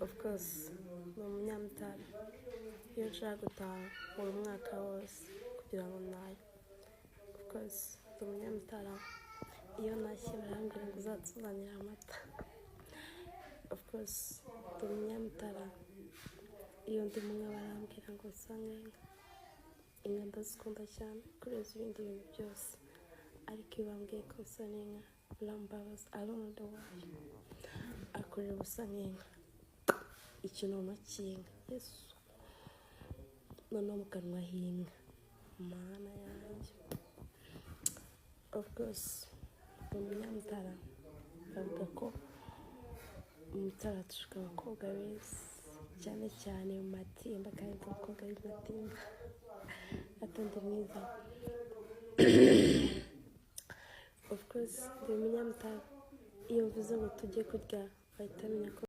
Of course ni umunyamutara. Iyo nshaka gutaha buri mwaka wose kugira ngo ntahe. Of course ndi umunyamutara. Iyo ntashye barambwira ngo uzatuzanire amata. Of course ndi umunyamutara. Iyo ndi mu nka barambwira ngo nsa nk'inka. Inka ndazikunda cyane kurenza ibindi bintu byose, ariko iyo bambwiye ko nsa n'inka birambabaza. I don't know the why. Akorera ubusa nk'inka, ikinono cy'inka, Yesu, noneho mu kanwa h'inka, Mana yanjye. Of course ndi umunyamutara. Bavuga ko Umutara tushuka abakobwa beza, cyane cyane mu Matimba, kandi ndi umukobwa w'Imatimba, ati ndi mwiza. Of course ndi umunyamutara. Iyo mvuze ngo tujye kurya bahita bamenya ko